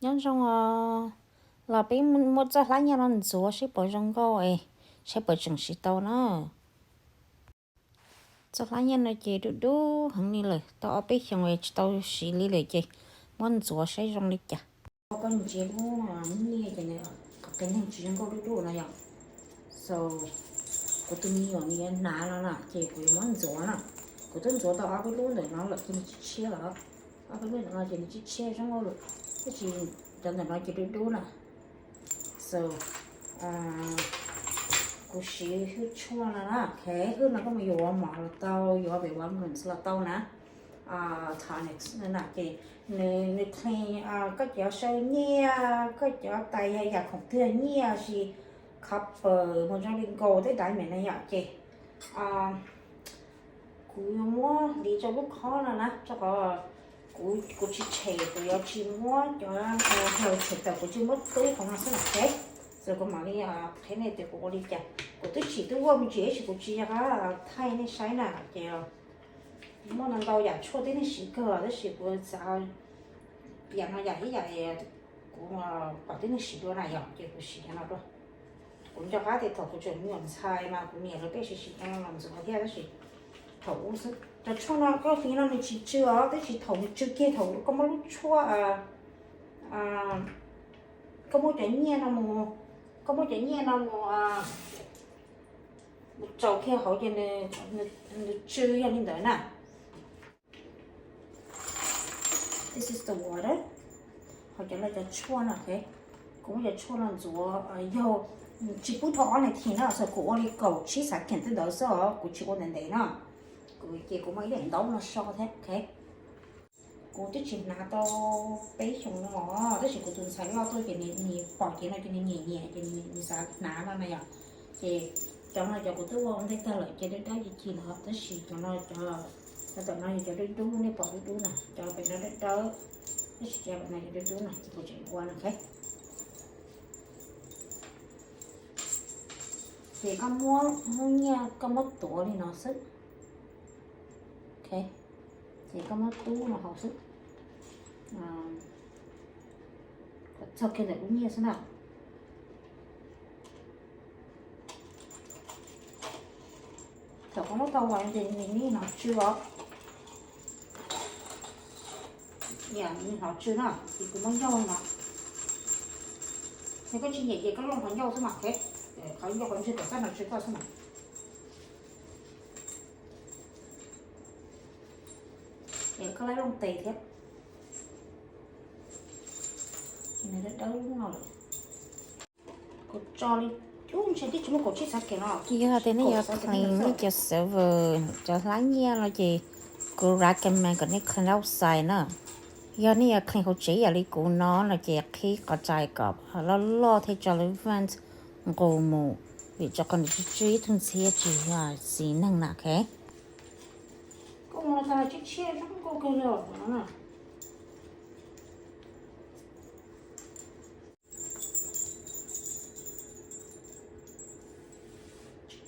Nyob zoo os, los peb muab txoj hlab nyiaj no ntxuav saib puas zoo nkauj es saib puas tseem siv tau na. Txoj hlab nyiaj no ces dub dub heev li lawm, tau ob peb xyoos es tsis tau siv li lawm ces muab ntxuav saib zoo li cas. Koj ntsia lub nyiaj ces nws qhov qis neeg tsis zoo nkauj dub dub no yom. So kuv tus me nyuam nws yuav hnav no na ces kuv yuav muab ntxuav na. Kuv twb ntxuav tau ob peb lub ntawm no lawm ces nws tshiab tshiab lawm. Ob peb lub ntawm no ces nws tshiab tshiab zoo nkauj lawm, tab sis cov ntawm no ces dub dub na. So kuv siv hwj tshuaj no na, ok, hwj no koj mus yuav mom los tau, yuav pem Walgreens los tau na. Tonics no na ces nws clean koj cov saw nyiaj, koj cov tais yam khoom twg nyiaj, sis copper mus zoo li gold tej diamond na yom ces kuv yuav muab hliv rau lub khob no na, rau qhov kuv tsis tshem, kuv yuav tsis muab cov hlaws tshem tawm, kuv tsis muab tub qhov no xwb na, ok. So kuv mam li qhia nej tias kuv ua li cas. Kuv twb tsim tub vaj me ntsis tab sis kuv tsis nco qab thaij nej saib na ces muaj ntau ntau yam tshuaj twb nej siv kawg tab sis kuv xav piav no yam ib yam kuv pom twb nej siv dua na yom ces kuv siv cov no dua. Kuv nco qab tias thaum kuv tseem me nyuam ntxhais mas kuv niam lawv pheej siv siv cov no los ntxuav thiab tab sis thaum ub xwb. Cov tshuaj no koj hliv no nws tsis tsw os, tab sis thaum nws tsw kiag thaum koj muab lub tshuaj, koj muab cov nyiaj no mus, koj muab cov nyiaj no mus mus tsaus kiag hauv ces nws tsw yog li ntawd na. This is the water. Ho cov no cov tshuaj no, ok. Kuv muab cov tshuaj no ntxuav, yog tsis pub dhau ob nas this na, so kuv ua li kaum tsib xav kheem twb ntawd xwb os, kuv tsis ua ntev ntev na. Kuv ces kuv muaj ib daim ntaub no so thiab, ok. Kuv twb tsis hnav tau peb xyoos no, tab sis kuv tus ntxhais loj tuaj ces nws pom cev no ces nws nyiam nyiam ces nws xav hnav no na yom. Ces cov no cov kuv twb ua ua ntej tag lawm ces dawb dawb ci ci no, tab sis cov no cov, cov tom no yog cov dub dub, nej pom dub dub na, cov pem no dawb dawb, tab sis cov pem no yog dub dub na ces kuv tseem ua no, ok. Ces koj muab lub nyiaj koj muab tuav li no xwb, ok. Ces koj muab tub no hauv xwb, kom txog kiag ntawm lub nyiaj xwb na. Thaum koj muab tau los ces nws hnov tsw os. Nws hnov tsw na ces kuv muab ncauj no. Yog koj tsis nyiam ces koj looj qhov ncauj xwb mas, qhov ncauj qhov ntswg kom txaj no tsw koj xwb mas. Es koj laib looj tes thiab. Nws dawb dawb no lawm. Kuv tso li, ub, ntshe twb tsis muaj kaum tsib xav kev no. Yog tias nej yuav clean nej cov server, cov hlab nyiaj no ces kuv recommend kom nej clean outside na. Yog nej yuav clean hauv tsev yam li kuv no no ces qhib qhov rais kom loj loj thiab tso lub vent nqus mus, vim rau qhov nws tsw tsw ib tug ntxhiab tsis yog xis neeg na, ok.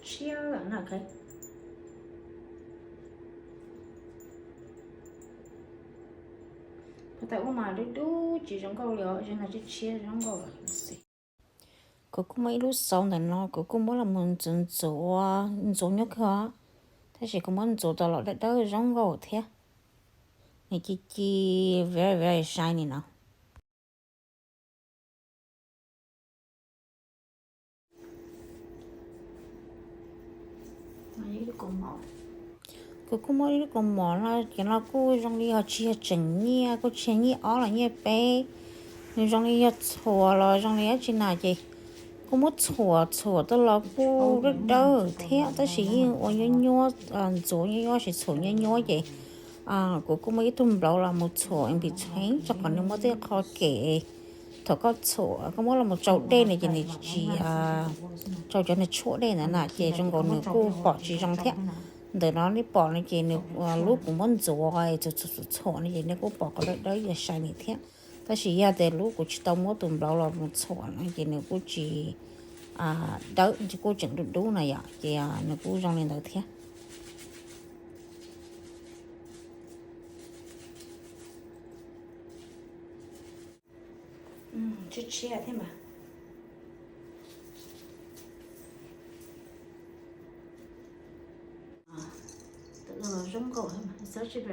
Tshiab lawm na, ok. Puas tau ua mas dub dub tsis zoo nkauj li os, zoo no tshiab tshiab zoo nkauj lawm. Kuv kuj muaj ib lub xauv ntawm no, kuv kuj muab los mus ntxuav ntxuav, ntxuav nyuaj kawg os, tab sis kuv muab ntxuav tau los dawb dawb zoo nkauj thiab. Nws ci ci, very very shiny no. Kuv kuj muaj ib lub kaus mom no, cov no kuj zoo li ho tsis yog tseem nyiaj, kuj tsis yog nyiaj ob los nyiaj peb, nws zoo li yog txhuam los zoo li dab tsi na ces kuj muab txhuam txhuam tau los kuj dawb dawb thiab, tab sis yeej ua nyuab nyuab, ntxuav nyuab nyuab sis txhuam nyuab nyuab ces kuv kuj muab ib tug nploos los mus txhuam in between rau qhov nws muaj tej qho kem, thaum koj txhuam koj muab los mus tsau dej no ces nws tsis, tsau cov nws tshuaj dej ntawd na ces zoo nkaus nws kuj pom tsis zoo thiab. Ntawm no nej pom no ces nws, lub kuv muab ntxuav txhuam txhuam no ces nws kuj pom qhov dawb dawb yog shiny thiab. Tab sis yog tias lub kuv tsis tau muab tus nploos los mus txhuam no ces nws kuj tsis dawb, kuj tseem dub dub na yom, ces nws kuj zoo li ntawd thiab. Tshiab tshiab thiab mas. Tam no los zoo nkauj, txhob tsis